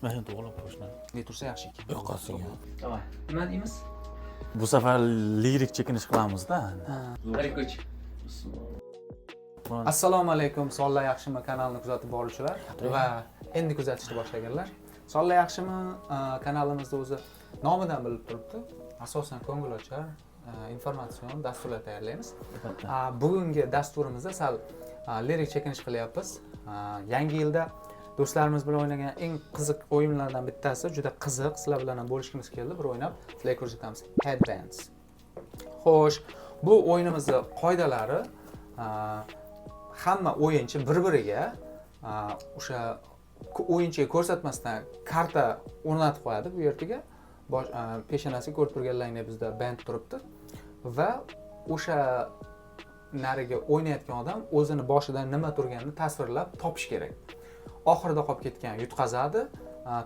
Mana to'g'rilab qo'yishni. Ne tursa yaxshi ekan. Yoqasiga. Давай. Nima deymiz? Bu safar lirik chekinish qilamiz-da. Bir, ikki, uch. Assalomu alaykum, Sonlar yaxshimi kanalini kuzatib boruvchilar va endi kuzatishni boshlaganlar. Sonlar yaxshimi kanalimizda o'zi nomidan bilib turibdi. Asosan ko'ngilochar, informatsion dasturlar tayyorlaymiz. Bugungi dasturimizda sal lirik chekinish qilyapmiz. Yangi yilda do'stlarimiz bilan o'ynagan eng qiziq o'yinlardan bittasi, juda qiziq, sizlar bilan ham bo'lishgimiz keldi, bir o'ynab sizlarga ko'rsatamiz. Headbands. Xo'sh, bu o'yinimizni qoidalari hamma o'yinchi bir-biriga o'sha o'yinchiga ko'rsatmasdan karta o'rnatib qo'yadi bu yerga. Peshonasiga ko'rib turganlaringdek bizda band turibdi va o'sha narigi o'ynayotgan odam o'zini boshidan nima turganini tasvirlab topish kerak. Oxirida qolib ketgan yutqazadi,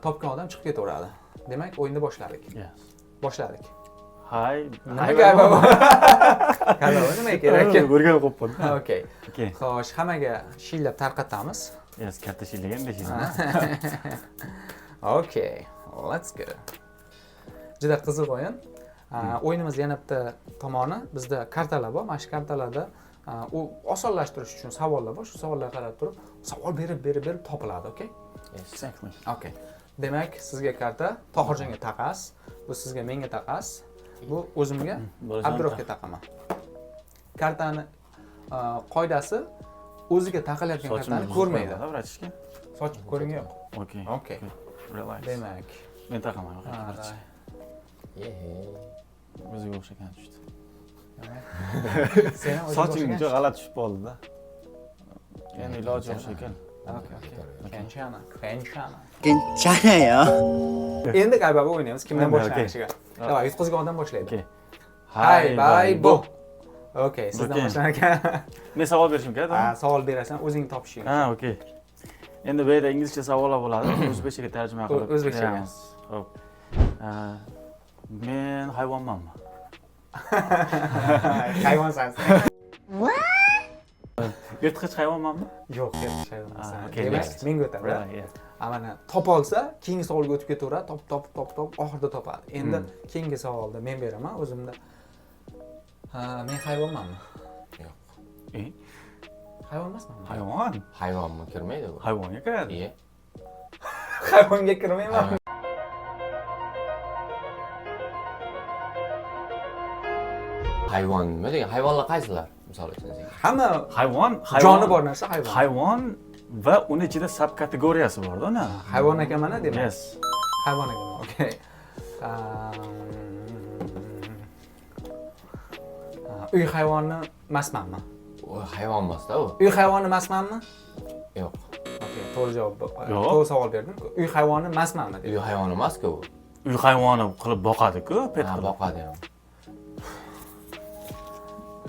topgan odam chiqib ketaveradi. Demak, o'yinni boshladik. Yes. Boshladik. Hay. Nimaga baba? Kanalga nima kerak? O'rganib qo'yibman. Okey. Okey. Xo'sh, hammaga shillab tarqatamiz. Yes, katta shillagan deysiz. Okey, let's go. Juda qiziq o'yin. O'yinimiz yana bitta tomoni, bizda kartalar bor. Mana shu kartalarda u osonlashtirish uchun savollar bor. Shu savollarga qarab turib, savol berib, berib, berib topiladi, okey? Exactly. Okey. Demak, sizga karta, Tohirjonga taqas, bu sizga, menga taqas, bu o'zimga, Abdurahga taqaman. Kartani qoidasi o'ziga taqilayotgan kartani ko'rmaydi. Bratishka. Soch ko'ringan yo'q. Okey. Okey. Relax. Demak, Men taqaman. Yehe. O'ziga o'xshagan tushdi. Sen ham o'zingga Soching o'xshagan juda g'alati tushib qoldi-da. Endi iloji yo'q ekan. Okey, okey. Kenchana, kenchana. 괜찮아요. Endi qaybaba o'ynaymiz. Kimdan Okey. boshlanishiga. Давай, yutqizgan odam boshlaydi. Okey. Hay, bay, bu. Okey, sizdan Okey. boshlanar ekan. Men savol berishim kerak, Ha, savol berasan, o'zing topishing. Ha, okey. Endi bu yerda inglizcha savollar bo'ladi, o'zbekchaga tarjima qilib O'zbekchaga. beramiz. Xo'p. Men hayvonmanmi? Hayvonsan sen. Yirtqich hayvonmanmi? Yo'q, yirtqich hayvonsan. Okey, Demak, next. menga o'tadi. Right, yeah. Mana topolsa, keyingi savolga o'tib ketaveradi, top, top, top, top, oxirida topadi. Endi keyingi savolni men beraman o'zimda. Ha, men hayvonmanmi? Yo'q. Hayvon emasmanmi? Hayvon? Hayvonmi kirmaydi bu? Hayvonga kiradi. Iye. Hayvonga kirmayman. Hayvon nima degan? Hayvonlar qaysilar? Misol uchun senga. Hamma Hayvon, hayvon. joni bor narsa hayvon. Hayvon va uni ichida subkategoriyasi bor-da uni. Hayvon ekanman demak. Yes. Hayvon ekanman, okey. Uy hayvoni emasmanmi? U hayvon emas-da u. Uy hayvoni emasmanmi? Yo'q. Okey, to'g'ri javob. Yo'q. To'g'ri savol berdim-ku. Uy hayvoni emasmanmi Uy dedim. hayvoni emas-ku u. Uy hayvoni qilib boqadi-ku, pet Ha, qilib. boqadi ham.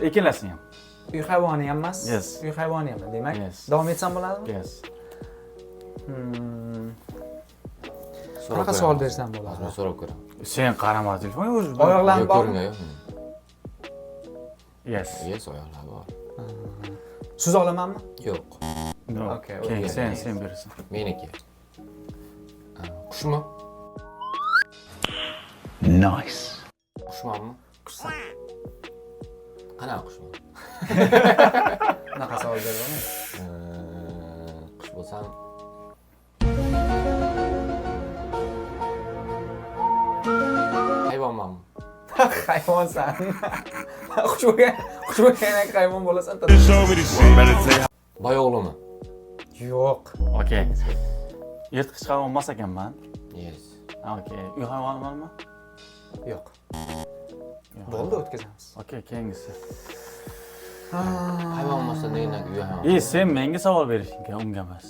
Ikkalasini ham. Uy hayvoni ham emas. Yes. Uy hayvoni ham. Demak, Yes. davom etsam bo'ladimi? Yes. So'rab Qanaqa savol ko'raman. bersam bo'ladi? Hozir men so'rab ko'raman. Sen qarama telefonga o'zi. Oyoqlarim Yo'q, bormi? ko'ringan yo'q. Yes. Yes, oyoqlari bor. Suza olamanmi? Yo'q. No. Okey, Keyin okey. sen berasan. Meniki. Qushmi? Nice. Qushmanmi? Qushsan. Qanaqa qushman? Bunaqa savol berib olmaydi. Qush bo'lsam hayvonmanmi? Hayvonsan. Qush bo'lgan, qush bo'lgandan keyin hayvon bo'lasan. Boyo'g'limi? Yo'q. Okey. Yirtqich hayvon emas ekanman. Yes. Okey. Uy hayvonimanmi? Yo'q. Bo'ldi, o'tkazamiz. Okey, keyingisi. Hayvon bo'lsa degandan uy hayvon. E, sen menga savol berishing kerak, unga emas.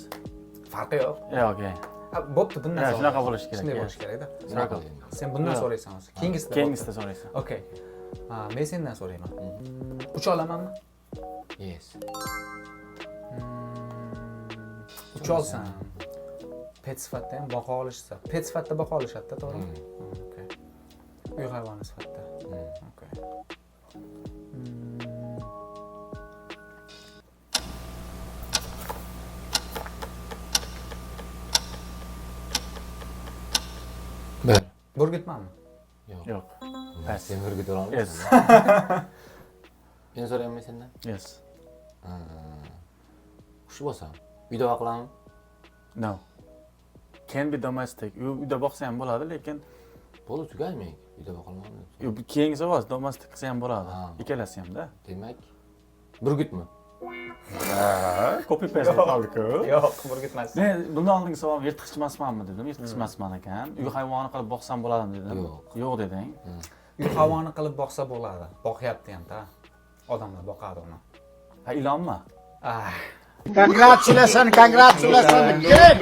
Farqi yo'q. E, okey. Ha, bo'pti, bundan Ya, savol. shunaqa bo'lishi kerak, Shunday ya. bo'lishi kerak-da. Shunaqa qilgan. Sen bundan Yo'q. so'raysan hozir. Keyingisida. Keyingisida so'raysan. Okey. Men sendan so'rayman. Ucha olamanmi? Yes. Ucha olsam. Pet sifatida ham boqa olishsa. Pet sifatida boqa olishadi-da, to'g'rimi? Okey. Uy hayvoni sifatida. Okey. Burgutmanmi? Yo'q. Yo'q. Pass. Sen burgut bo'la Yes. olmaysan. Men so'rayapman sendan. Yes. Qush bo'lsam, uyda boqiladimi? No. Can be domestic. Uyda boqsa ham bo'ladi, lekin Bo'ldi, tugadi meniki. Uyda boqilmadimi? yo'q, keyingi savol domestic qilsa ham bo'ladi. Ha. Ikkalasi hamda. Demak, burgutmi? Copy paste qildik-ku. Yo'q, burgut emas. Men bundan oldingi savolim yirtqich emasmanmi dedim. Yirtqich emasman ekan. Uy hayvoni qilib boqsam bo'ladimi dedim. Yo'q. Yo'q deding. Uy hayvoni qilib boqsa bo'ladi. Boqyapti ham-da. Odamlar boqadi uni. Ha, ilonmi? Ah, Congratulations, congratulations. Good.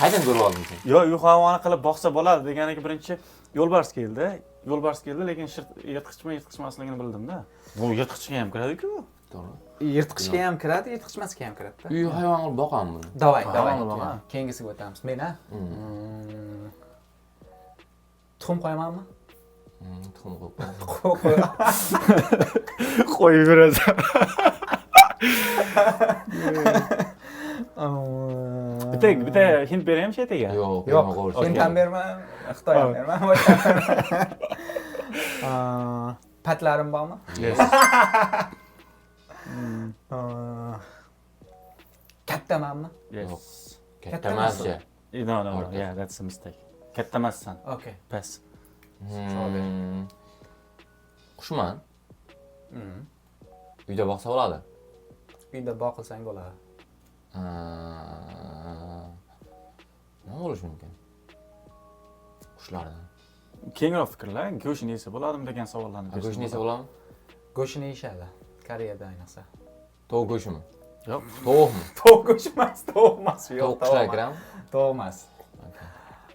Qayerdan ko'rib olding sen? Yo'q, uy hayvoni qilib boqsa bo'ladi deganiga birinchi yo'lbars keldi. Yo'lbars keldi, lekin yirtqichmi, yirtqich emasligini bildim-da. Bu yirtqichga ham kiradi-ku. To'g'ri. Yirtqichga ham kiradi, yirtqichmasga ham kiradi. Uy hayvon qilib boqaman buni. Давай, Ha, давай. boqaman. Keyingisiga o'tamiz. Men, ha? Tuxum qo'yamanmi? Tuxum qo'yib qo'yaman. Qo'yib berasan. Bitta bitta hint beraymi shu yerga? Yo'q, Yo'q, qo'yma. hint ham berma, Xitoy ham berma. Patlarim bormi? Yes. Kattamanmi? Yes. Katta emascha. No, no, no. Yeah, that's a mistake. Katta emassan. Okay. Pass. Qushman. Uyda boqsa bo'ladi. Uyda boqilsang bo'ladi. Nima bo'lishi mumkin? Qushlardan. Kengroq fikrlar, go'shtini yesa bo'ladimi degan savollarni Ha, go'shtini yesa bo'ladimi? Go'shtini yeyishadi. Koreyada ayniqsa. Tovuq go'shtimi? Yo'q. Tovuqmi? Tovuq go'shti emas, tovuq emas. Yo'q, Tovuq qushlar emas. kiradimi? Tovuq emas.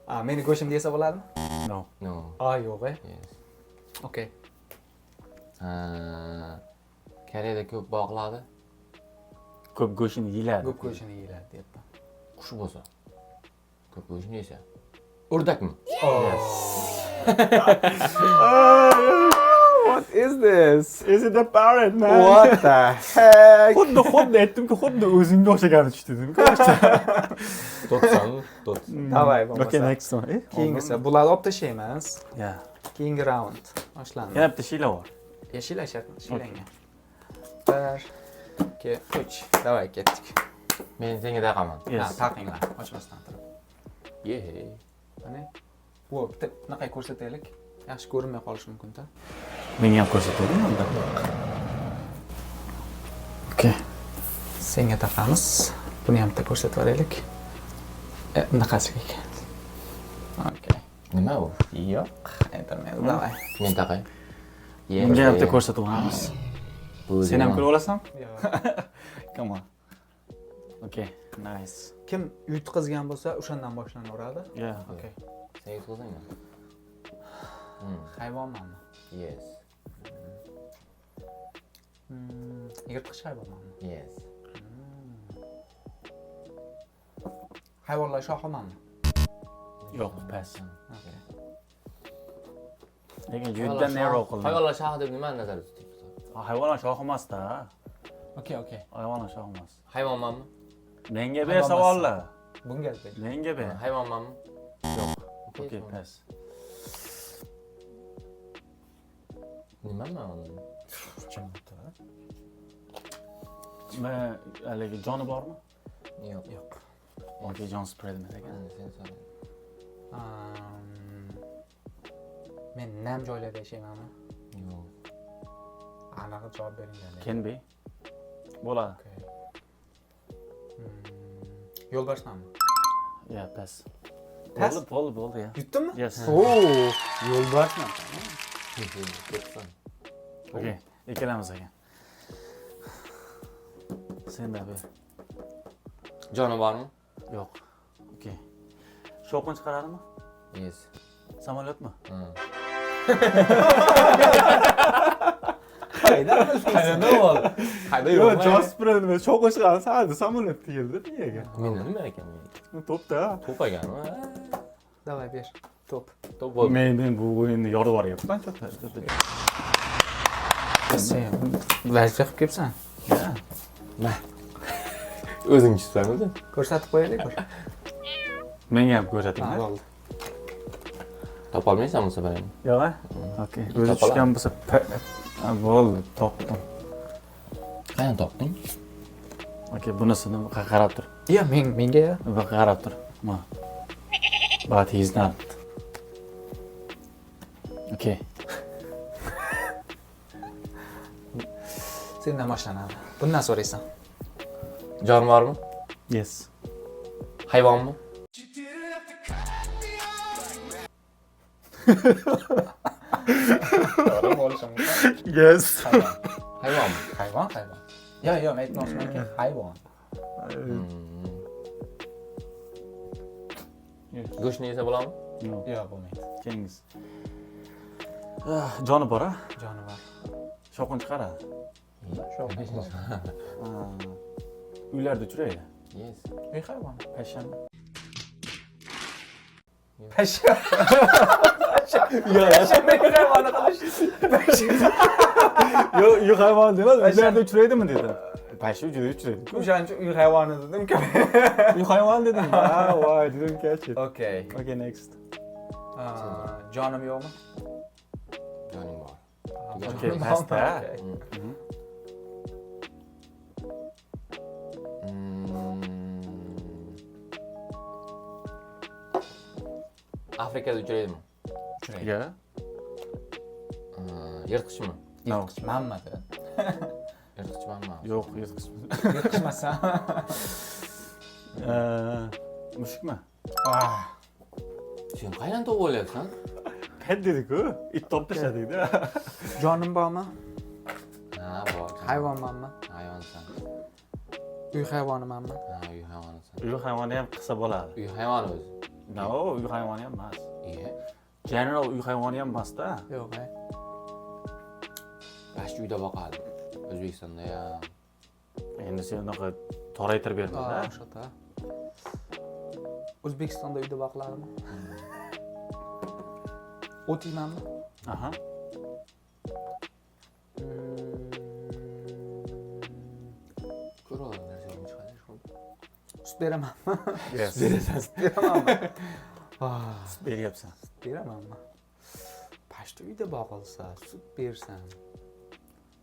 A, meni go'shtimni yesa bo'ladimi? No. No. A, yo'q, e. Yes. Okay. Koreyada ko'p boqiladi. Ko'p go'shtini yeyiladi. Ko'p go'shtini yeyiladi deyapti. Qush bo'lsa. Ko'p go'shtini yesa. O'rdakmi? What is this? Is it a parrot, man? What the heck? Xuddi aytdimki, xuddi o'zingga o'xshagani tushdi dedim. To'tsan, to't. Давай, bo'lmasa. Okay, next one. Keyingisi. Bularni olib tashlaymiz. Yeah. Keyingi raund boshlandi. Yana bitta shiyla bor. Yashil shart, shiylangan. 1 2 3. Давай, ketdik. Men senga taqaman. Ha, Yes. taqinglar, ochmasdan turib. Ye. Mana. Bu bitta bunaqa ko'rsataylik. Yaxshi ko'rinmay qolishi mumkin-da. Menga ham ko'rsatadimi unda? Okay. Senga taqamiz. Buni ham bitta ko'rsatib yuboraylik. Bunaqasiga ekan. Okay. Nima bu? Yo'q, aytolmaymiz. Давай. Men taqay. Ye. Bunga ham bitta ko'rsatib yuboramiz. Bu Sen ham nima? ko'rib olasan? Yo'q. Come on. Okay, nice. Kim yutqizgan bo'lsa, o'shandan boshlanaveradi. Yeah. Okay. Sen yutqizingmi? Hayvonmanmi? Yes. Yirtqich hayvonmanmi? Yes. Hayvonlar shoximanmi? Yo'q, pass. Okay. Lekin juda narrow qildim. Hayvonlar shohi deb nimani nazarda tutyapsiz? Hayvonlar shoxi emas-da. Okay. Hayvonlar shoxi emas. Hayvonmanmi? Menga ber Hayvon savollar. Bunga ber. Menga ber. Hayvonmanmi? Yo'q. Okay, pass. Nimaman uni? Men haligi joni bormi? Yo'q. Yo'q. Okay, jon spread ekan. Sen so'ra. Men nam joylarda yashaymanmi? Yo'q. Aniq javob beringlar. Can be. Bo'ladi. Okay. Yo'lbarsmanmi? Yeah, pass. Pass? Bo'ldi, bo'ldi, bo'ldi, yeah. Yutdimmi? Yes. Oo, yo'lbarsman. Ketsin. Okay, ikkalamiz ekan. Senda ber. Joni bormi? Yo'q. Okay. Shovqin chiqaradimi? Yes. Samolyotmi? Ha. Qayda? Qayerda bo'ldi? Qayda yo'q? Jasper nima shovqin chiqaradi, hadi samolyot keldi miyaga. Menda nima ekan? Meniki? To'pda. To'p ekanmi? Давай, ber. To'p. To'p bo'ldi. Men bu o'yinni yorib yuboryapman. Sen vazifa qilib kelibsan. O'zing tushsanmi? Ko'rsatib qo'yaylik bir. Menga ham Ha, ko'rsatinglar. bo'ldi. Topolmaysan bu safar endi. Yo'q, a? Okey. O'zi Topalam. tushgan bo'lsa, ha, bo'ldi, topdim. Qayerdan topding? Okey, bunisini qarab tur. Ya, men menga ya. Bu qarab tur. Ma. But he's not. Okey. Sendan boshlanadi. Bundan so'raysan. Jonivormi? Yes. Hayvonmi? To'g'ri bo'lishi mumkin. Yes. Hayvon. Hayvonmi? Hayvon, hayvon. Yo, yo, men aytmoqchimanki, hayvon. Go'shtni yesa bo'ladimi? No. Yo'q, bo'lmaydi. Keyingisi. Ah, joni bor, a? Jonivor. Shovqin chiqaradi. Shovqin. Ah, uylarda uchraydi. Yes. Uy hayvoni. Pashshami? Pashsha. Yo'q, Uy hayvoni qilish. yo'q, uy hayvoni demas, uylarda uchraydimi dedi. Pashsha juda uchraydi. O'shaning uchun uy hayvoni dedim. Uy hayvoni dedim. Ha, voy, didn't catch it. Okey. Okay, next. Jonim yo'qmi? Joning bor. Okey, pastda. Okey. Afrikada uchraydimi? Uchraydi. Ya. Yirtqichmi? No. Yirtqichmanmidi? Yirtqichmanmi? Yo'q, yirtqich. Yirtqichmasan. Mushukmi? Ah, Sen qayerdan topib olyapsan? Pet dedi-ku. It topib tashladik-da. Jonim bormi? Ha, bor. Hayvonmanmi? Hayvonsan. Uy hayvonimanmi? Ha, uy hayvonisan. Uy hayvoni ham qilsa bo'ladi. Uy hayvoni o'zi. No, uy hayvoni ham emas. Iye. General uy hayvoni ham emas-da. Yo'q, e. Pashsha uyda boqadi. O'zbekistonda ham. Endi sen unaqa toraytirib berma-da. O'shada. O'zbekistonda uyda boqiladimi? O't yeymanmi? Aha. Ko'ra olgan narsa chiqadi shu. Sut beramanmi? Yes. Sut beramanmi? Ah, Sut beryapsan. sut beramanmi? Pashta uyda boqilsa, sut bersam.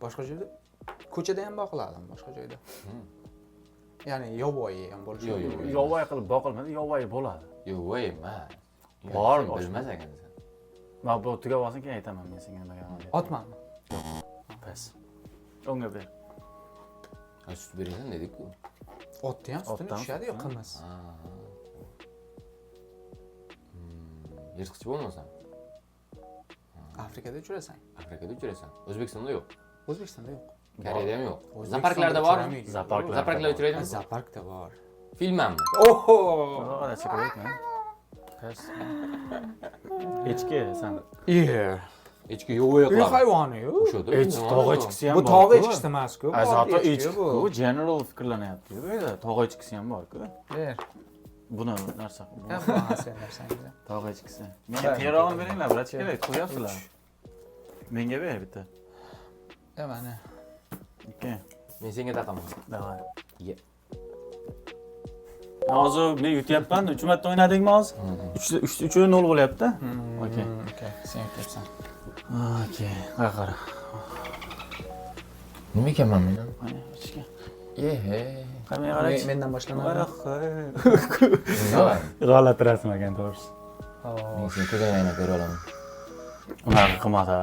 Boshqa joyda, ko'chada ham boqiladimi boshqa joyda? Ya'ni yovvoyi ham bo'lishi Yo'q, mumkin. yo'q. Yovvoyi qilib boqilmaydi, yovvoyi bo'ladi. Yo'q, emas. Bor, Sen boshqa. bilmas ekansan. Man bu tugab olsin, keyin aytaman men senga nimaga. Otmanmi? Bas. Unga ber. Ha, sut berasan dedik-ku. Otni ham sutini Otdan tushadi-yu, sut, qimiz. Ha. Yirtqich bo'lmasam, Afrikada uchrasan. Afrikada uchrasan. O'zbekistonda yo'q. O'zbekistonda yo'q. Koreyada ham yo'q. O'zbekistonda Zooparklarda bormi? uchramaydi. Zooparklarda Zooparklarda uchraydimi? Zooparkda bor. Filmanmi? Oho! Oh, that's a great man. Bas. Echki san. Yeah. Echki yo'q Uy qiladi. hayvoni-yu. O'shada. Echki, tog' echkisi ham Bu bor. tog' echkisi emas-ku. A, zato echki echki bu. General fikrlanyapti. Bu yerda tog' echkisi ham bor-ku. Ber. Buni narsa. bu Ha, sen narsangizni. Tog' echkisi. Menga teyrog'ini beringlar, брат, kerak, qo'yapsizlar. Menga ber bitta. Ya mana. Okey. Men senga taqaman. Давай. Ye. Hozir men yutyapman. 3 marta o'ynadingmi hozir? 3 3 3 0 bo'lyapti. Okey. Okey, sen yutyapsan. Okey. Qara. Nima ekanman men? Mana echki. Ehe. Qara, menga qarachi. Mendan boshlanadi. Nima? G'alati rasm ekan, to'g'risi. Men seni ko'zingni aynab ko'ra olaman. Unaqa qilma ha.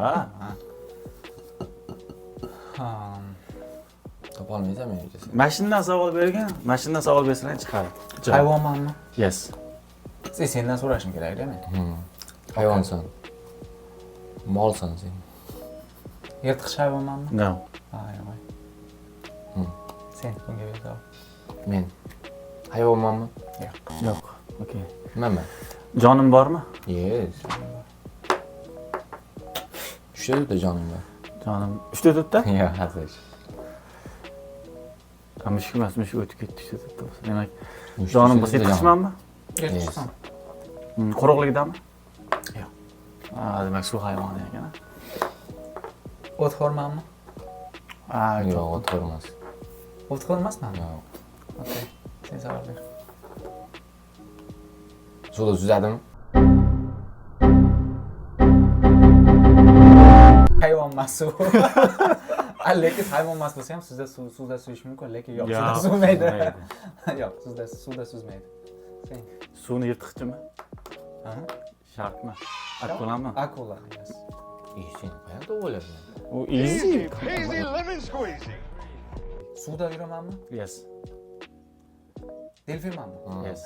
Topa olmaysan meni bittasi. Mana shundan savol bergan, mana shundan savol bersalar chiqadi. Javob. Hayvonmanmi? Yes. Sen sendan so'rashim kerak-da men. Hayvonsan. Molsan sen. Yirtqich hayvonmanmi? No. Ha, yo'q. Sen bunga ber savol. Men hayvonmanmi? Yo'q. Yo'q. Okey. Nimaman? Jonim bormi? Yes. Uchta to'rtta jonim bor. Jonim 3 ta 4 ta? Yo'q, hazil. Ha, mushuk emas, mushuk o'tib ketdi 3 ta 4 ta bo'lsa. Demak, Uchta jonim bo'lsa to'rtta jonim. yirtqichmanmi? Yirtqichsan. Quruqlikdami? Yo'q. Ha, demak suv hayvoni ekan. A? O'txo'rmanmi? Ha, Yo'q, o'txo'r emas. O'txo'r emasmanmi? Yo'q. Okey. Sen savol ber. Suvda suzadimi? Hayvon emas u. Lekin hayvon emas bo'lsa ham suvda suvda suzish mumkin, lekin yo'q, suvda suzmaydi. Yo'q, suvda suzmaydi. Sen. Suvni yirtqichimi? Aha. Sharkmi? Akulami? Akula, yes. Sen qayerda o'ylayapsan? U easy. Peasy lemon squeezy. Suvda yuramanmi? Yes. Delfinmanmi? Yes.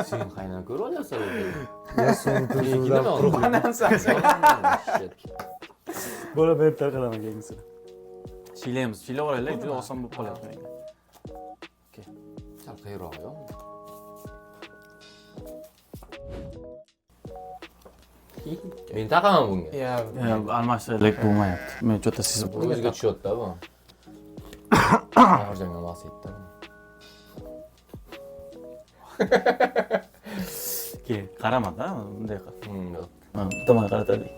Sen qayerdan ko'rib olyapsan? Suvda Qurbanamsan sen. Bo'lib berib tarqalaman keyingisini. Shiylaymiz, shiylab olaylik, juda oson bo'lib qolyapti menga. Sal qiyinroq yo'qmi? Men taqaman bunga. Ya, Almashtirlik bo'lmayapti. Men cho'ta sezib Bu o'ziga tushadi-da bu. Og'ir joyga bosadi-da bu. Keyin qaramada, bunday qil. Yo'q. Mana bu tomonga qarataylik.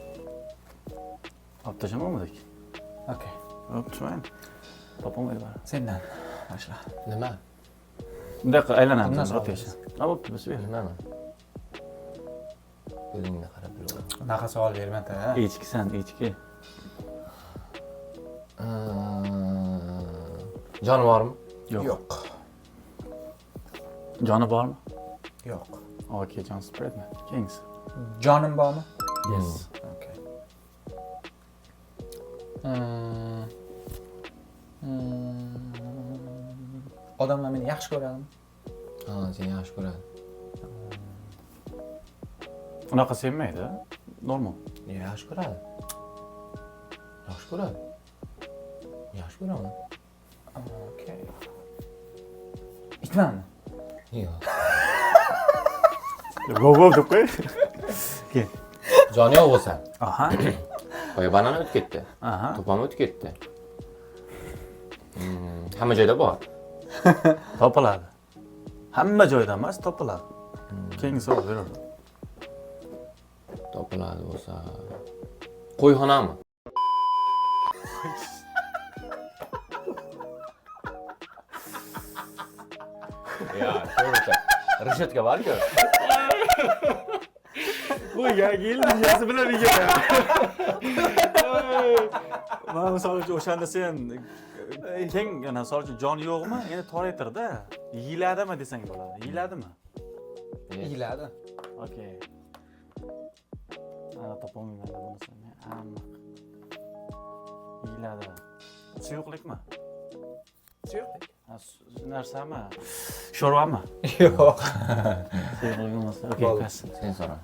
Olib tashlamadik. Okey. Olib tushmaydi. Topolmaydi baribir. Sendan boshla. Nima? Bunday qil, aylanamiz. Bundan Olib savol tasha. Ha, bo'pti, biz ber. Nimani? Ko'zingni qarab bilib. Unaqa savol berma-da. Echkisan, echki. Jonivormi? Yo'q. Yo'q. Joni bormi? Yo'q. Okey, jonsiz predmet. Keyingisi. Jonim bormi? Yes. Okey. Odamlar meni yaxshi ko'radimi? Ha, seni yaxshi ko'radi. Unaqa sevmaydi. Normal. Yaxshi ko'radi. Yaxshi ko'radi. Yaxshi ko'raman. Okey. Itmanmi? Yo'q. Gov gov deb qo'y. Keyin. Joni yo'q bo'lsa. Aha. Boya banan o'tib ketdi. Aha. To'pam o'tib ketdi. Hamma joyda bor. Topiladi. Hamma joyda emas, topiladi. Keyingi savol beraver. Topiladi bo'lsa. Qo'yxonami? Ya, to'g'ri. Reshetka bor-ku. Bu yangi yil nechasi bilan yigit. Mana misol uchun o'shanda sen keng, ana misol uchun jon yo'qmi? Endi toraytirda. Yeyiladimi desang bo'ladi. Yeyiladimi? Yeyiladi. Okey. Ana topolmayman bunisini. Aniq. Yeyiladi. Suyuqlikmi? Suyuqlik. Ha, narsami? Sho'rvami? Yo'q. Suyuqlik bo'lmasa. Okey, Bo'ldi. pas. Sen so'ra.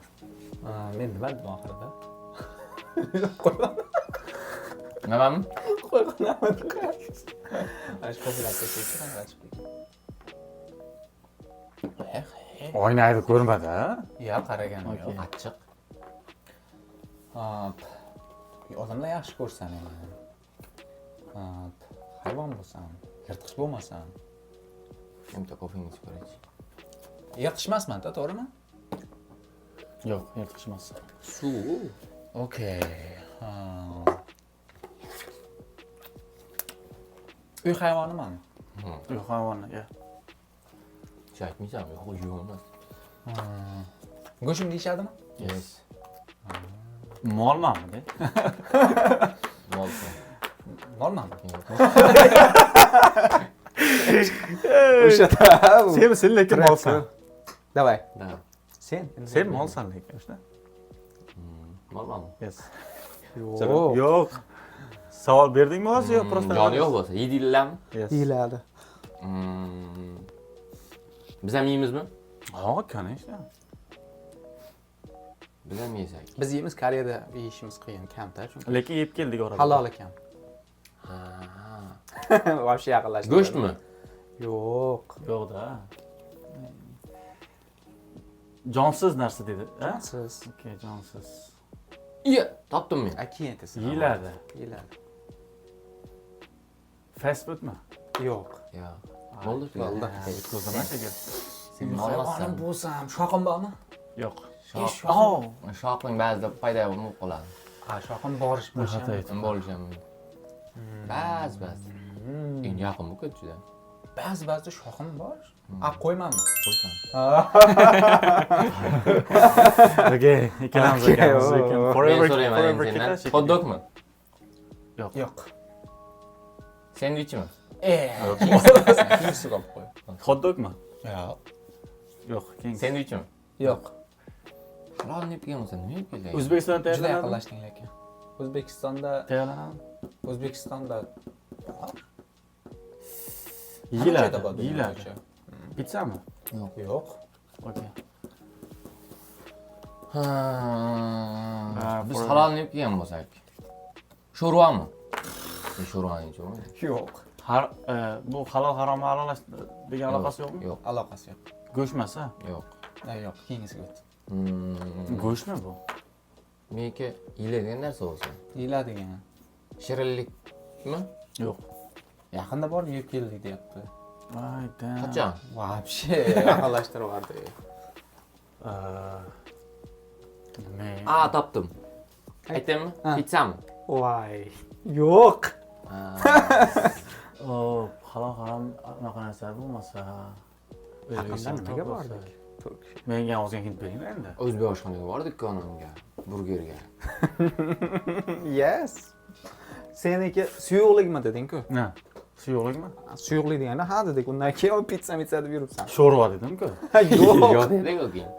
Men nima dedim oxirida? Nimami? Qo'yxonami? Mana shu qo'pilab tashlaychi, Oynaydi ko'rmadi, ha? Ya, qaraganim yo'q. Achchiq. Hop. Odamlar yaxshi ko'rsa meni. Hop. Hayvon bo'lsam, yirtqich bo'lmasam. Bitta kofengni ichib ko'raychi. Yirtqich emasman-da, to'g'rimi? Yo'q, yirtqich emas. Suv. Okey. Ha. Uy hayvonimanmi? Uy hayvoni, ya. Shu aytmaysanmi? Yo'q, yo'q emas. Go'shimni yeyishadimi? Yes. Molmanmi de? Molsan. Molmanmi? Yo'q. O'sha Sen sen lekin molsan. Давай. Da. Sen. Sen molsan lekin, o'sha. Molmanmi? Yes. Yo'q. Yo'q. Savol berdingmi hozir yo просто? Joni yo'q bo'lsa, yeydilarmi? Yes. Yeyiladi. Biz ham yeymizmi? Ha, конечно. Biz ham yesak. Biz yeymiz, Koreyada yeyishimiz qiyin, kamta chunki. Lekin yeb keldik orada. Halol ekan. Ha. Вообще yaqinlashdi. Go'shtmi? Yo'q. Yo'q-da. Jonsiz narsa dedi, ha? Siz. Okey, jonsiz. Iya, topdim men. A, keyin aytasan. Yeyiladi. Yeyiladi. Fast foodmi? Yo'q. Yo'q. Bo'ldi, Bo'ldi. Yutqizdim shekil. Sen molmassan. Hayvonim bo'lsam, shoxim bormi? Yo'q. Shox. Oh. Shoxning ba'zida paydo bo'lib qoladi. Ha, shoxim borish bo'lishi. Xato aytdim. Bo'lishi ham mumkin. Ba'zi ba'zi. Endi yaqin bo'lib ketdi juda. Ba'zi ba'zida shoxim bor. A, qo'ymanmi? Qo'ysan. Okey, ikkalamiz Okey, ekanmiz o, lekin o. Men forever so'rayman forever endi sendan. ketar shekilli. Hot dogmi? Yo'q. Yo'q. Sendvichmi? Keyingisiga olib qo'y. Hot dogmi? Yo'q. Yo'q, keyin. Sendvichmi? Yo'q. Halol nima yegan bo'lsa, nima yeb kelgan? O'zbekistonda Juda tayyorlanadimi? yaqinlashding lekin. O'zbekistonda Tayyorlanadimi? O'zbekistonda bor. Yeyiladi. Joyda bor dunyo Yeyiladi. bo'yicha. Pitsami? Yo'q. Okey. Ha, Ha, biz forever. halol nima yegan bo'lsak? Sho'rvami? Sho'rvani ichaman. Yo'q. Har bu halol haromni aralash degan aloqasi yo'qmi? Yo'q, Aloqasi yo'q. Go'sht emas, ha? yo'q. Yo'q, keyingisiga o't. Go'shtmi bu? Meniki yeyiladigan narsa bo'lsa. Yeyiladigan. Shirinlikmi? Yo'q. Yaqinda borib yeb keldik deyapti. Voy, damn. Qachon? Вообще yaqinlashtirib yubordi. Nima? A, topdim. Aytaymi? Ha. Pitsami? Voy. Yo'q. O, halol harom anaqa narsa bo'lmasa. Yaqinda nimaga bordik? Menga ozgina hint beringlar endi. O'zbek oshxonaga bordik-ku onamga, burgerga. Yes. Seniki suyuqlikmi deding-ku? Ha. Suyuqlikmi? Suyuqlik deganda ha dedik. Undan keyin pitsa mitsa deb yuribsan. Sho'rva dedim-ku. Yo'q. Yo'q dedik u keyin.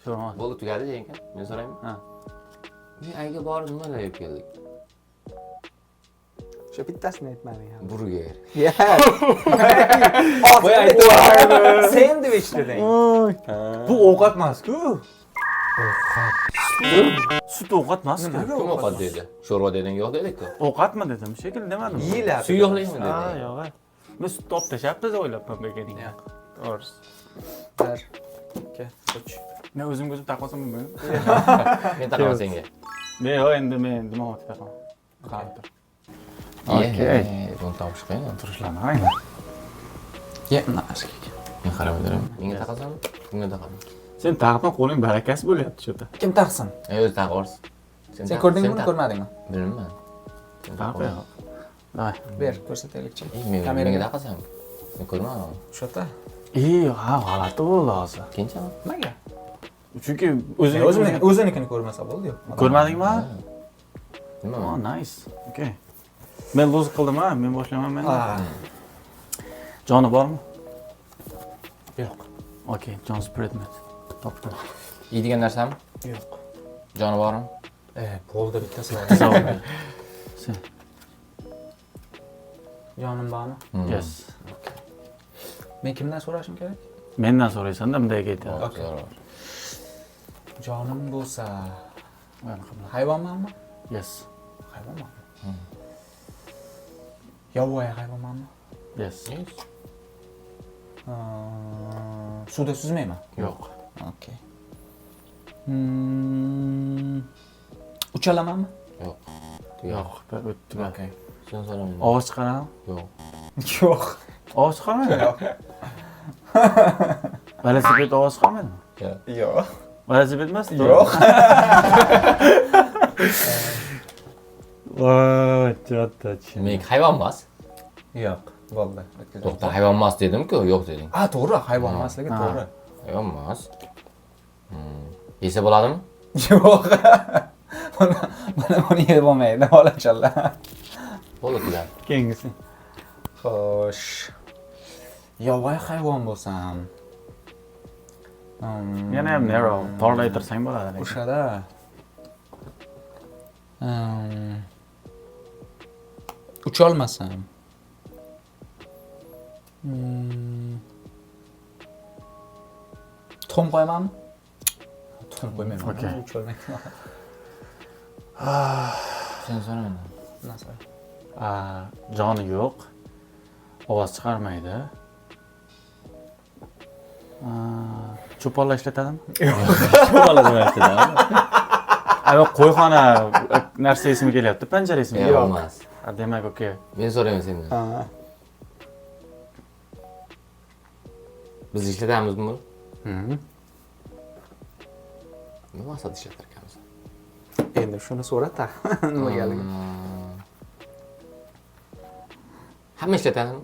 Sho'rva. Bo'ldi, tugadi seniki. Men so'raymi? Ha. Men ayga borib nimalar yeb keldik? O'sha bittasini aytmading hali. Burger. Yes. Voy aytdim. Sendvich deding. Bu ovqat emas-ku. Ovqat. Sut ovqat emas-ku. Nimaga Kim ovqat dedi? Sho'rva deding, yo'q dedik-ku. Ovqatmi dedim, shekilli demadim. Yeyiladi. Suyuqlikmi Ha, deding? yo'q. Men sut olib tashlabmiz o'ylabman bekining. Yo'q. To'g'risi. Bir, ikki, uch. Men o'zimga o'zim taqib olsam bo'lmaymi? Men taqaman senga. Men yo'q, endi men dimog'imga taqaman. Qarab tur. Okey. Buni topish qiyin. Turishlarni qaranglar. Ye, nasiga. Men qarab o'tiraman. Menga taqasanmi? Kimga taqaman? Sen taqma, qo'ling barakasi bo'lyapti shu yerda. Kim taqsin? E, o'zi taqib yuborsin. Sen taq- ko'rdingmi sen buni, taq. ko'rmadingmi? Bilmayman. Sen Taqib taqib yo'q. Давай. Ber, ko'rsataylikchi. Ey, men Kameraga. menga taqasan. Men ko'rmadim. O'sha yerda. Ey, ha, g'alati bo'ldi hozir. Keyincha? Nimaga? Chunki o'zing O'zini o'zinikini ko'rmasa bo'ldi-yu. ko'rmadingmi? Nima? Oh, nice. Okay. Men lose qildim ha, men boshlayman men. Ha. Joni bormi? Yo'q. Okey, jonsiz predmet. Topdim. Yeydigan narsami? Yo'q. Joni bormi? E, bo'ldi, bittasi bor. Savol ber. Sen. Jonim bormi? Yes. Men kimdan so'rashim kerak? Mendan so'raysan-da, bunday ketadi. Okey. Jonim bo'lsa, Anaqa bilan. hayvonmanmi? Yes. Hayvonmanmi? Yovvoyi hayvonmanmi? Yes. Suvda suzmayman. Yo'q. Okey. Uchalamanmi? Yo'q. Yo'q, o'tdi. Okey. Sen so'raman. Ovoz chiqaradimi? Yo'q. Yo'q. Ovoz chiqarmaydi? Velosiped ovoz chiqarmaydimi? Yo'q. Yo'q. Velosiped emas? Yo'q. Voy, cho'tta. Meniki hayvon emas. Yo'q. Bo'ldi. O'tkazamiz. To'xta, hayvon emas dedim-ku, yo'q deding. A, to'g'ri, hayvon emasligi Ha. to'g'ri. Hayvon emas. Yesa bo'ladimi? Yo'q. Mana buni yeb bo'lmaydi, bolajonlar. Bo'ldi, tugadi. Keyingisi. Xo'sh. Yovvoyi hayvon bo'lsam. Yana ham narrow, torlaytirsang bo'ladi lekin. O'shada. Ucholmasam. Tuxum qo'yamanmi? Tuxum qo'ymayman. Okey. Ucholmayman. Sen so'rayman. Nasıl? A, joni yo'q. Ovoz chiqarmaydi. A, cho'ponlar ishlatadimi? Cho'ponlar demayapti-da. Ayol qo'yxona narsa esimga kelyapti, panjara esimga Yo'q, kelyapti. emas. Ha, demak, okey. Men so'rayman sendan. Ha. Biz ishlatamizmi buni? Nima maqsadda ishlatar ekanmiz? Endi shuni so'ra ta. Nimagaligini. Hamma ishlatadimi?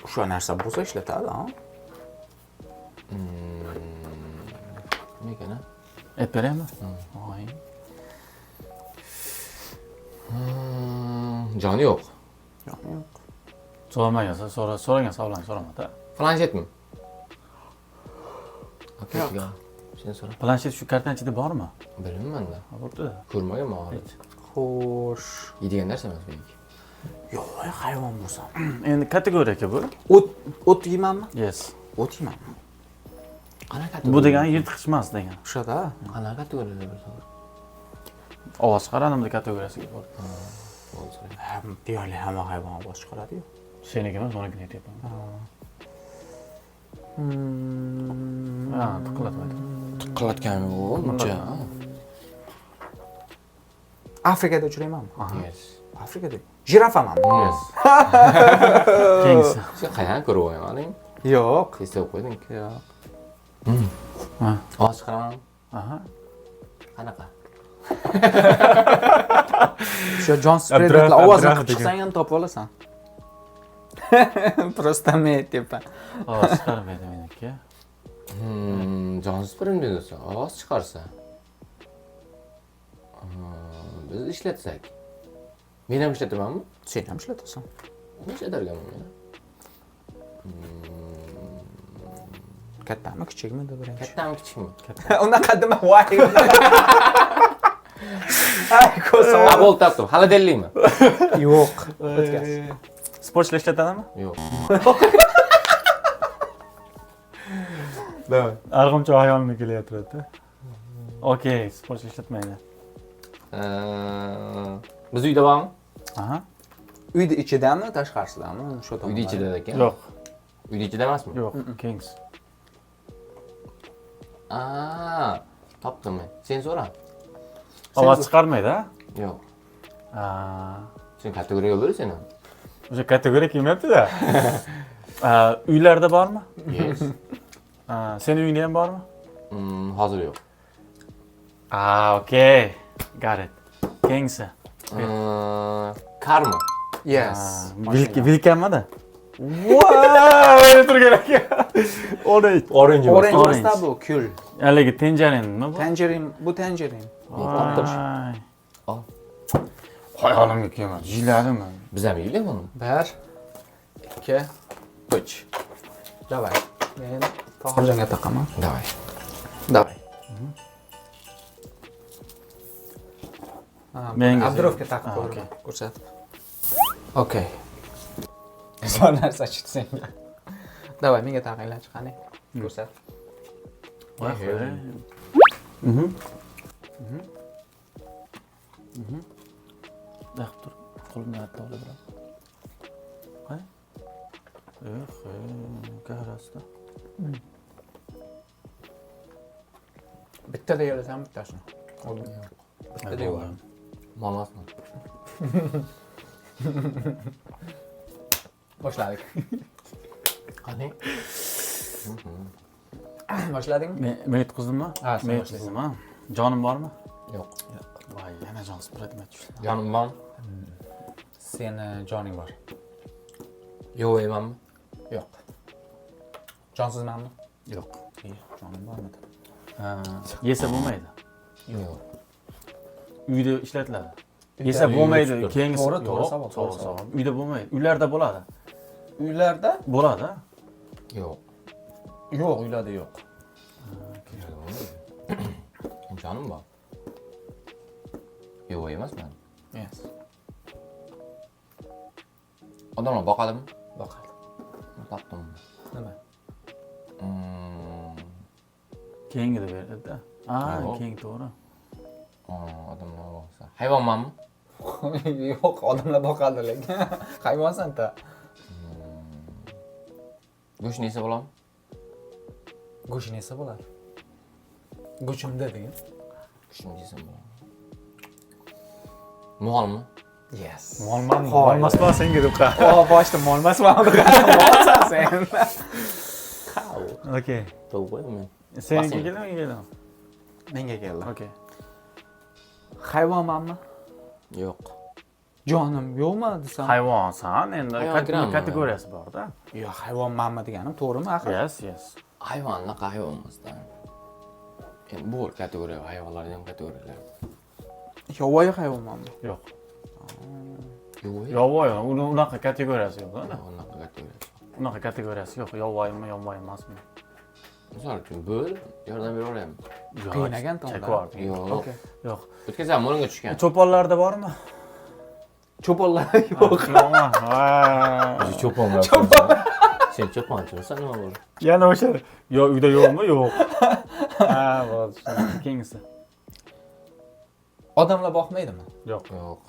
O'sha narsa bo'lsa ishlatadi, ha? Nima ekan, a? Aytib beraymi? Voy. Joni yo'q. Yo'q, yo'q. So'ramagan, so'ragan savollarni so'ramada. Planshetmi? Okey, yo'q. Sen so'ra. Planshet shu kartani ichida bormi? Bilmayman-da. Ha, bo'pti. Ko'rmaganman hali. Hech. Xo'sh. Yeydigan narsa emas meniki. Yo'q, hayvon bo'lsam. Endi kategoriya bu. O't yeymanmi? Yes. O't yeymanmi? Qanaqa Bu degani yirtqich emas degan. O'shada. Qanaqa kategoriyada bir savol? Ovoz chiqaradimi kategoriyasiga bor. Deyarli hamma hayvon ovoz chiqaradi-yu. Seniki emas, unikini aytyapman. Ha, tiqillatmaydi. Tiqillatgani yo'q, uncha. Afrikada uchraymanmi? Yes. Afrikada. Jirafamanmi? Yes. Keyingisi. Sen qayerdan ko'rib olgan? Yo'q. Tez topib qo'yding. Yo'q. Ha. Ovoz chiqaramanmi? Aha. Qanaqa? O'sha jonsiz predmetlar ovozini qilib chiqsang ham topib olasan. Просто men aytyapman. Ovoz chiqarmaydi meniki. Jonsiz predmet bo'lsa, ovoz chiqarsa. Biz ishlatsak. Men ham ishlatamanmi? Sen ham ishlatasan. Men ishlatarkanman men. Kattami, kichikmi deb birinchi. Kattami, kichikmi? Unaqa dema, voy. Ay, ko'zim. Ha, bo'ldi, topdim. Холодильник mi? Yo'q. O'tkaz. Sportchilar ishlatadimi? Yo'q. Давай. Arg'imchoq hayolimga kelyapti. Okey, sportchilar ishlatmaydi. Biz uyda bormi? Aha. Uyda ichidami, tashqarisidami? O'sha tomonda. Uyda ichida ekan. Yo'q, Uyda ichida emasmi? yo'q, keyingisi. Aa, topdim men. Sen so'ra. Ovoz chiqarmaydi, a? Yo'q. Aa, Sen kategoriyaga bo'l sen ham. O'sha kategoriya kelmayapti-da. Uylarda bormi? Yes. Seni uyingda ham bormi? Hozir yo'q. Aa, okey. Got it. Keyingisi. Karmi? Yes. Vilkamida? Voy, turgan ekan. Orange. Orange. Orange Orange. emasda bu, kul. Haligi tangerine bu? Tangerine, bu tangerine. Voy. Ol. Hayolimga kelmadi. Jiyladimi? Biz ham yeylik buni. 1 2 3. Давай. Men Tohirjonga taqaman. Давай. Давай. Menga Abdurovga taqib Ha, ko'raman, okey. ko'rsatib. Okey. Zo'r narsa chiqdi senga. Давай, menga taqinglar, qani. Ko'rsat. Voy, voy. Daqib tur. Qo'limdan bitta olib beraman. Qani? Eh, garasda. Bittada yerasan bittasini. Bittada yo'q. Molmasmi? Boshladik. Qani? Boshladingmi? Men yutqizdimmi? Ha, sen Men boshlaysan. yutqizdim, ha. Jonim bormi? Yo'q. Voy, yana jonsiz predmet tushdi. Jonim bormi? Seni joning bor. Yo'q emanmi? Yo'q. Jonsizmanmi? Yo'q. Jonim bormidi? Yesa bo'lmaydi. Yo'q. Uyda ishlatiladi. Yesa bo'lmaydi. Uyda Keyingisi To'g'ri, to'g'ri Yo'q, savol, to'g'ri to'g'ri savol. Uyda bo'lmaydi. Uylarda bo'ladi. Uylarda? Bo'ladi. Yo'q. Yo'q, uylarda yo'q. Jonim bor. Yo'q emasman. Yes. Odamlar boqadimi? Boqadi. Topdim. Nima? Keyingida beradi-da. Ha, Yo'q. keyingi to'g'ri. Odamlar boqsa. Hayvonmanmi? Yo'q, odamlar boqadi lekin. Hayvonsan-ta. Go'shtni yesa bo'ladimi? Go'shtini yesa bo'ladi. Go'shimda degan. Go'shtini yesam bo'ladi. Molmi? Yes. Molmanmi? Qoyil. Molmasman senga deb qa. O, boshda molmasman. Molsan sen. Okey. To'g'ri qo'ydim men. Senga Basing. keldimi, menga keldimi? Menga keldi. Okey. Hayvonmanmi? Yo'q. Jonim yo'qmi desam. Hayvonsan, endi Hayvon kiradimi? Kategoriyasi bor-da. Yo'q, hayvonmanmi deganim to'g'rimi axir? Yes. Hayvonnaqa hayvon emasda. Endi bu kategoriya, hayvonlarni ham kategoriyalar. Yovvoyi hayvonmanmi? Yo'q. Yo'q. Yovvoyi, uni unaqa kategoriyasi yo'q-da. Unaqa kategoriya. Unaqa kategoriyasi yo'q. Yovvoyimi, yovvoyi emasmi? Misol uchun, bo'l, yordam bera olaman. Yo'q, Qiyin ekan tomda. chekib. Yo'q. Okey. Yo'q. O'tkazaman, o'ringa tushgan. Cho'ponlarda bormi? Cho'ponlar yo'q. Yo'qmi? Ha. O'zi cho'pon bilan. Sen cho'ponchimisan, nima bo'ldi? Yana o'sha. Yo, uyda yo'qmi? Yo'q. Ha, bo'ldi. Keyingisi. Odamlar boqmaydimi? Yo'q. Yo'q.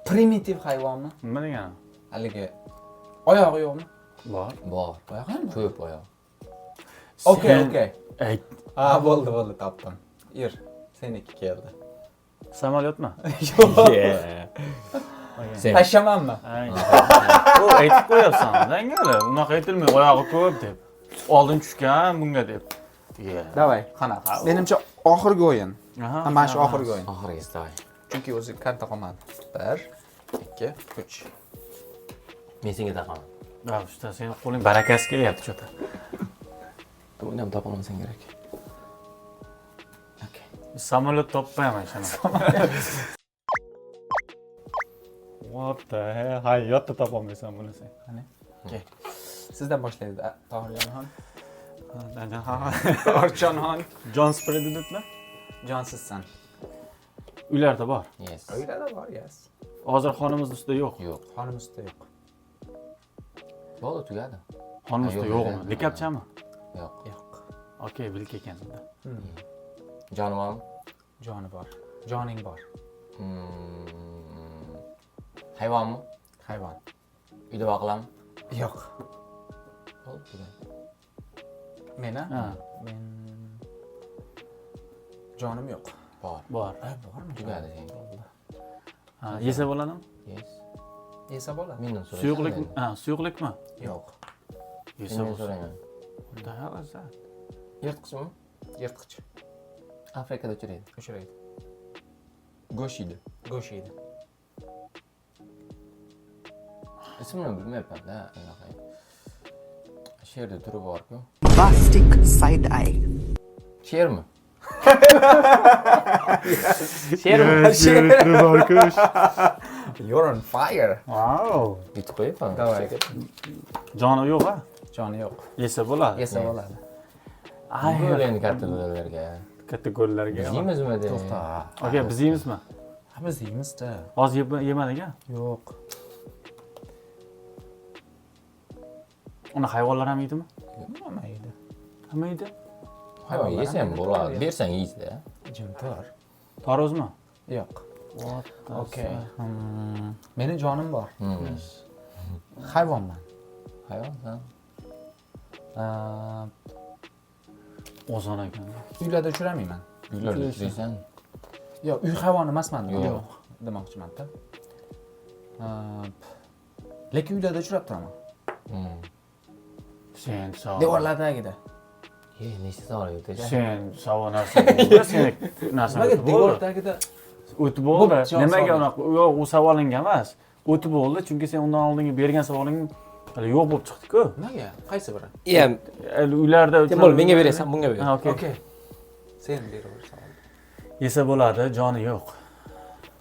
Primitiv hayvonmi? Nima degani? Haligi oyog'i yo'qmi? Bor. Bor. Oyog'i ham bor. Ko'p oyoq. Okey, okey. Ayt. Ha, bo'ldi, bo'ldi, topdim. Ir, seniki keldi. Samolyotmi? Yo'q. Sen. Tashlamanmi? Ay. U aytib qo'yapsan, dangali. Unaqa aytilmaydi, oyog'i ko'p deb. Oldin tushgan bunga deb. Yeah. Давай. Qanaqa? Menimcha oxirgi o'yin. Aha, Ha, mana shu oxirgi o'yin. Oxirgisi, давай. Chunki o'zi karta qolmadi. 1 2 3. Men senga taqaman. Ha, usta, seni qo'ling barakasi kelyapti чё-то. Buni ham topolmasang kerak. Okey. Samolyot topmayman shuni. What the hell? Hayotda topolmaysan buni sen. Qani? Okey. Sizdan boshlaydi Tohirjonxon. Ha. Tohirjonxon. Jon Spredidmi? Jonsizsan. Uylarda bor. Yes. Uylarda bor, yes. Hozir xonamiz ustida yo'q. Yo'q. Xonim ustida yo'q. Bo'ldi, tugadi. Xonamiz ustida Yo'q, yo'qmi? yo'q. Likopchami? Yo'q. Yo'q. Okey, vilka ekan unda. Joni bormi? Joni bor. Joning bor. Hayvonmi? Hayvon. Uyda boqiladimi? Yo'q. Bo'ldi, tugadi. Meni? Ha, Men jonim yo'q. Bor. Bor. Ha, bormi? Tugadi senga. Ha, yesa bo'ladimi? Yes. Yesa bo'ladi. Mendan so'raysan. Suyuqlik, ha, suyuqlikmi? Yo'q. Yesa Mendan bo'lsa. so'rayman. What the hell is that? Yirtqichmi? Yirtqich. Afrikada uchraydi. Uchraydi. Go'sht yeydi. Go'sht yeydi. Ismini bilmayapman-da, anaqa. Sherda turi bor-ku. Bombastic side eye. Shermi? Shermi? You're on fire. Wow. Yutib qo'yibman. Давай. Joni yo'q, ha? Joni yo'q. Yesa bo'ladi. Yesa bo'ladi. Ay, Bo'l endi kattalarga. Katta ko'llarga. Biz yeymizmi de? To'xta. Okey, biz yeymizmi? Ha, biz yeymiz-da. Hozir yemadik, a? Yo'q. Uni hayvonlar ham yeydimi? Nima yeydi? Hamma yeydi. Hayvon yesa ham bo'ladi. Bersang yeydi-da. Jim tur. Tarvuzmi? Yo'q. What the Okey. Meni jonim bor. Hmm. Hayvonman. Hayvon, ha. Oson ekan. Uylarda uchramayman. Uylarda uchraysan. Yo'q, uy hayvoni emasman. Yo'q. Demoqchiman-da. Lekin uylarda uchrab turaman. Sen savol. Devorlar tagida. Ye, nechta savol yutdi? Sen savol narsa bo'ldi, sen narsa Nimaga o'tib devor bo'ldi. tagida? O'tib bo'ldi. Bo'pti, Nimaga savol. unaqa? Yo'q, u savolingga emas. O'tib bo'ldi, chunki sen undan oldingi bergan savoling hali yo'q bo'lib chiqdi-ku. Nimaga? Qaysi biri? Iya, Hali uylarda sen bo'l, menga berasan, bunga ber. Ha, okey. Okey. Sen beraver savol. Yesa bo'ladi, joni yo'q.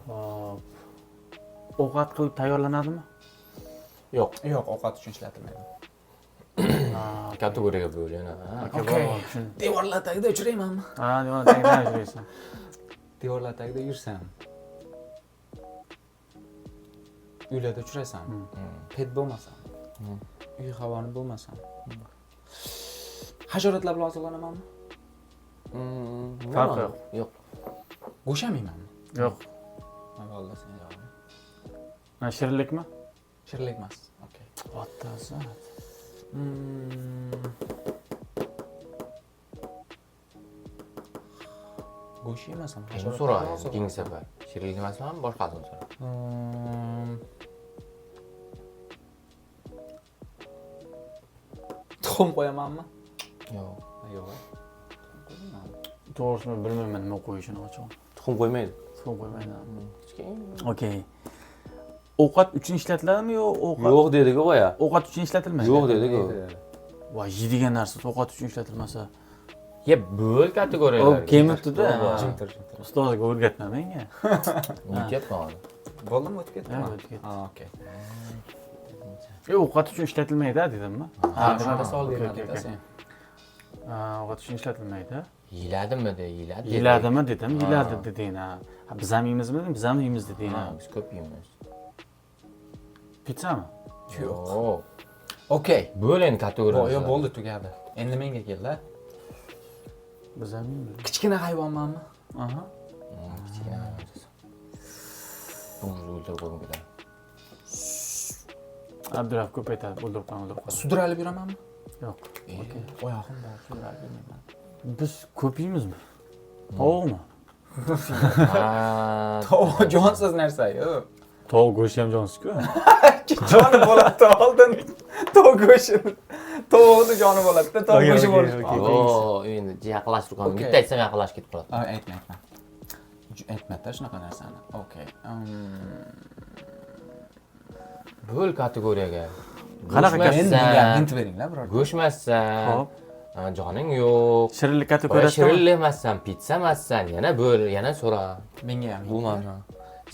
Hop. Ovqat qilib tayyorlanadimi? Yo'q. Yo'q, ovqat uchun ishlatilmaydi. Kategoriyaga bo'l yana. Ha. Okey, Okey. bor, tushundim. Devorlar tagida uchraymanmi? Ha, devor tagida uchraysan. Devorlar tagida yursam. Uylarda uchrasam. Pet bo'lmasam. Uy hayvoni bo'lmasam. Hasharotlar bilan oziqlanamanmi? Farqi yo'q. Yo'q. Go'sht ham yeymanmi? Yo'q. Ha, bo'ldi, sen javobing. Ha, shirinlikmi? Shirinlik emas. Okey. What does that? Go'sht yemasam, Endi hasharotlar so'ra, bilan oziqlanaman. keyingi safar. Shirinlik emasmi, boshqasini so'ra. Tuxum qo'yamanmi? Yo'q. Yo'q. To'g'risini bilmayman nima qo'yishini ochiq. Tuxum qo'ymaydi. Tuxum qo'ymaydi. Kichkina. Okey. Ovqat uchun ishlatiladimi yo ovqat? Yo'q dedi-ku boya. Ovqat uchun ishlatilmaydi. Yo'q dedi-ku. Voy, yeydigan narsa ovqat uchun ishlatilmasa. Ye, bo'l kategoriyalar. O kelmabdi-da. Jim tur, jim tur. Ustozga o'rgatma menga. O'tyapman hozir. Bo'ldimi, o'tib ketdimi? Ha, o'tib ketdi. Ha, okey. Ovqat uchun ishlatilmaydi dedimmi? Ha, shunaqa savol Okey, bermading okey, sen. Ha, ovqat uchun ishlatilmaydi. Yeyiladimi de, yeyiladi. Yeyiladimi dedim, yeyiladi deding ha. Ha, biz ham yeymizmi dedim, biz ham yeymiz deding Ha, ha. biz ko'p yeymiz. Pizzami? Yo'q. Okey. Bo'l endi kategoriya. Yo'q, bo'ldi, tugadi. Endi menga keldi. Biz ham yeymiz. Kichkina hayvonmanmi? Aha. Kichkina. Buni o'ldirib qo'ygim keladi. Abdurahim ko'p aytadi, o'ldirib qo'yaman, o'ldirib qo'yaman. Sudralib yuramanmi? Yo'q. Okey. Oyog'im bor, sudralib yurmayman. Biz ko'p yeymizmi? Tovuqmi? Ha, Tovuq jonsiz narsa, yo'q. Tovuq go'shti ham jonsiz-ku. Joni bo'ladi oldin tovuq go'shtini. Tovuqni joni bo'ladi-da, tovuq Okey, go'shti okey, bo'lishi. okey. Yo'q, endi yaqinlashib qoldim. Okey. Bitta aytsam yaqinlashib ketib qoladi. Ha, aytma, aytma. Aytma-da shunaqa narsani. Okey. Bo'l kategoriyaga. Qanaqa Go'sht Endi bunga emassan, hint beringlar biror. go'sht emassan. Xo'p. Ha, joning yo'q. Shirinlik Boya kategoriyasida. shirinlik emassan, pitsa emassan, yana bo'l, yana so'ra. Menga ham. Bu mana.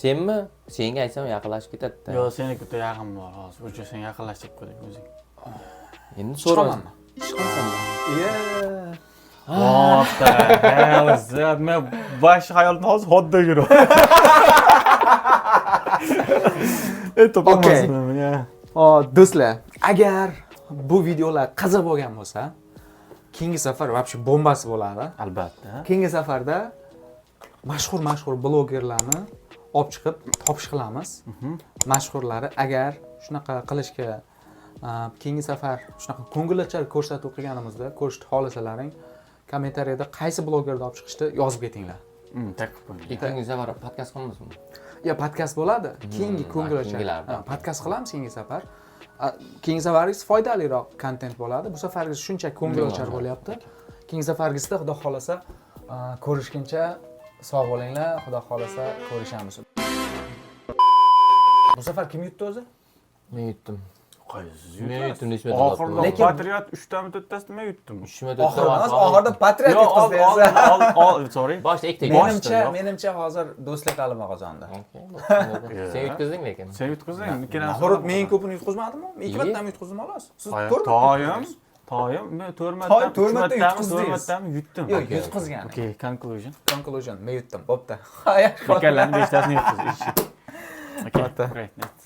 Senmi? Senga aytsam yaqinlashib ketadi-da. Yo'q, seniki bitta yaqin bor hozir. O'sha sen yaqinlashtirib qo'yding o'zing. Endi so'ra. Chiqamanmi? Chiqasan. Yeah. What the hell is that? Men vash hayolimda hozir hot-dog yuribman. Topolmasdim ya. Hop, do'stlar, agar bu videolar qiziq bo'lgan bo'lsa, keyingi safar вообще bombasi bo'ladi. Albatta. Keyingi safarda mashhur mashhur blogerlarni olib chiqib topish qilamiz. Mashhurlari agar shunaqa qilishga keyingi safar shunaqa ko'ngilochar ko'rsatuv qilganimizda ko'rishni xohlasalaring, kommentariyada qaysi blogerni olib chiqishni yozib ketinglar. Taklif qo'ying. Keyingi safar podkast qilmaysizmi? Ya podkast bo'ladi. Keyingi ko'ngilochar. Keyingilarda. Ha, podkast qilamiz keyingi safar. Keyingi safargisi foydaliroq kontent bo'ladi. Bu safargisi shuncha ko'ngilochar bo'lyapti. Keyingi safargisida xudo xolasa ko'rishguncha sog' bo'linglar. Xudo xolasa ko'rishamiz. Bu safar kim yutdi o'zi? Men yutdim. Qaysi Men yutdim necha Oxirida Lekin- Patriot 3 tami 4tasini men yutdim. 3 marta. Oxirida emas, oxirida Patriot Yo'q, yutqizdi. ol, ol, ol, sorry. Boshida ikkita. Menimcha, yo'q. menimcha hozir do'stlik g'alaba qozondi. Sen yutqizding lekin. Sen yutqizding, ikkalamiz. Naxorot men ko'pini yutqizmadimmi? Ikki Iye. martami yutqizdim xolos. Siz Toyim, to'rt marta toyim, yutqizdingiz. toyim, men 4 Toy, marta, to'rt 3 marta martami, 4 yutqizdingiz. martami yutdim. Yo'q, yutqizgan. Okey, conclusion. Conclusion, men yutdim. Bo'pti. Ikkalamiz beshtasini yutqiz. Okey, great. Next.